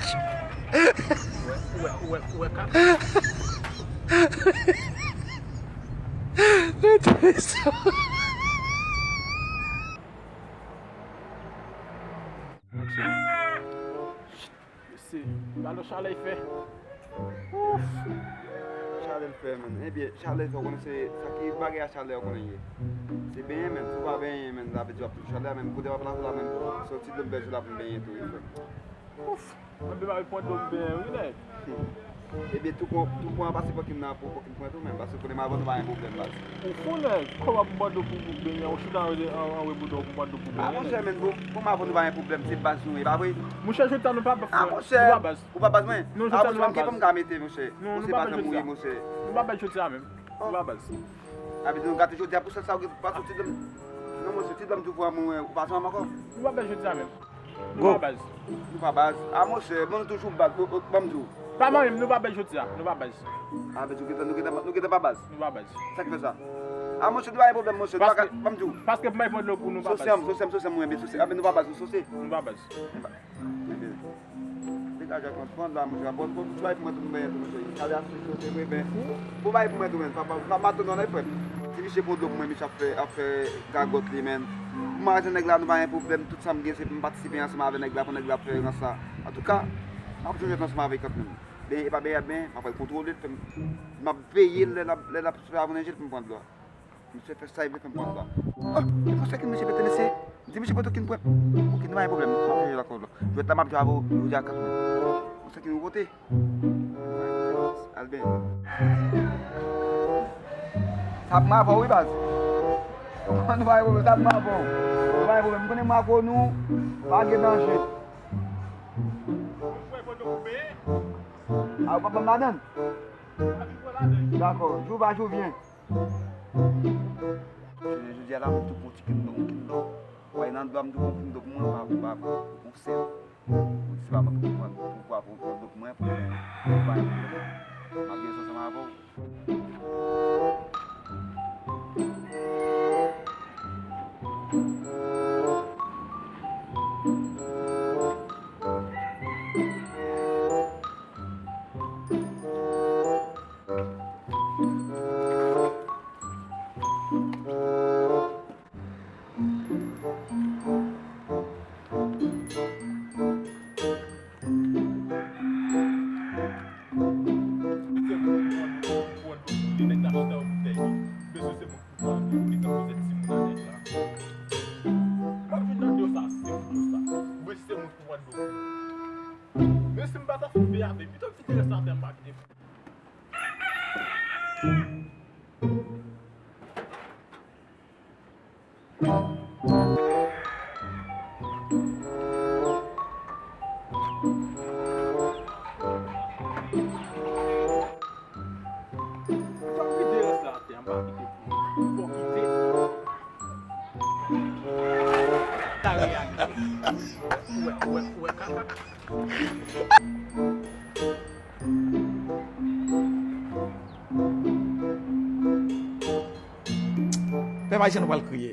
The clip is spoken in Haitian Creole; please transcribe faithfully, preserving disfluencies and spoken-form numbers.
Ou wè, ou wè, ou wè, ou wè kaka. Mwen tris. Mesye, gade chalè l fè. Ouf! Chalè l fè, menn. Ebyen, chalè l fè, ou konnen se sa ki bagay a chalè, ou konnen ye. Se benyen, menn. Si w pa benyen, menn, sa vle di w ap toujou chalè a, menn. Kote w ap lave la, menn, se yon ti dlo m bèl sou la pou m benyen tou, wi, frè. Ouf! Mwen menm avèk pwent dlo m benyen, wi, nèg. Ebyen, tou pran, tou pran pase pòkin nan pou pòkin pwent ou menm, paske konnen m avè w nou pa gen pwoblèm, baz. Ou fou, nèg? Kòman pou m pran dlo pou, pou benyen? Ou chita an, an, an reboudan pou m pran dlo pou benyen, nèg? A, monchè, menn, bon, bon, m avè w nou pa gen pwoblèm, se baz nou ye, pa vre? Monchè, jodi a nou pa, a, monchè, nou pa baz. Ou pa baz mwen? Non, jodi a nou pa baz. A, monchè, m gen pou m ka mete, monchè. Non, nou pa baz jodi a. Monchè, se baz mwen ye, monchè. Nou pa baz jodi a menm. Nou pa baz. A, vle di nou gate jodi a pou sèl sa ou gen, pa soti dlo m. Non, monchè, ti dlo m tou pran mwen, ou pa sanm ankò? Nou pa baz jodi a menm. Nou pa baz. Nou pa baz. A, monchè, bon, nou toujou baz. Bon, bon, ban m di w. Pa manyen m, nou pa baz jodi a. Nou pa baz. A, vle di nou gentan, nou gentan, nou gentan pa baz. Nou pa baz. Sa k fè sa? A, monchè, nou pa gen pwoblèm, monchè. Nou pa ka, ban m di w. Paske pou m al pran dlo pou nou pa baz. Sose m, sose m, sose m, mwen, men sose. A, men nou pa baz, nou sose. Nou pa baz. Degaje ak mwen, pran la, monchè. Bon, bon, bon, bay pou mwen tou, mwen tou, monchè. Kale a sou kote mwen, ben. Bon, bay pou mwen tou, men. Pa, pa, pa, pa maton non, frè m. Ti misye pran dlo pou mwen, misye ap fè, ap fè gagòt li, men. Pou mwen avèk nèg la, nou pa gen pwoblèm. Tout sa m gen, se pou m patisipe ansanm avèk nèg la, pou nèg la fè rans la. Antouka, m ap jwenn ansanm avèk kòt menm. Ben, e pa ben, ben, m ap kontwole l, fè m, m ap veye l, lè l ap, lè l ap sou avè nèg pou m pran dlo a. Misye fè sa li vle, fè m pran dlo a. Oh, e konsa ke misye pete, mesye. M di misye pete okenn pwen. Okenn, pa gen pwoblèm. M ap jwe lakòl la. Jwèt la, m ap jwe avè w. Jodi a kat mwen. Konsa ke nou pote. Al ben. Sa ap mwen avè w, wi, baz. Nou pa gen pwoblèm, sa ap mwen avè w. Nou pa gen pwoblèm. M konnen mwen avè w, nou pa gen danje. A, ou pa ban m ladann? Dakò. Jou va, jou vyen. Jodi a la, mwen tou pran ti kendo, yon kendo. Ou wè nan dlo a, m tou pran kendo pou mwen, pa, pa, pa, yon sèl. Ou di se pa mwen ki pran, pou, pou, pou kendo pou mwen, pou mwen, pou mwen, m ap gen ansanm avè w. Men si m pa ta fin peye avè, pito m kite rès la atè, m pa kite. Fò m kite rès la atè, m pa kite pou ou. Fò m kite. Ta reyalize. Ou wè, ou wè, ou wè, kaka. Pèp ayisyen, nou pral kriye.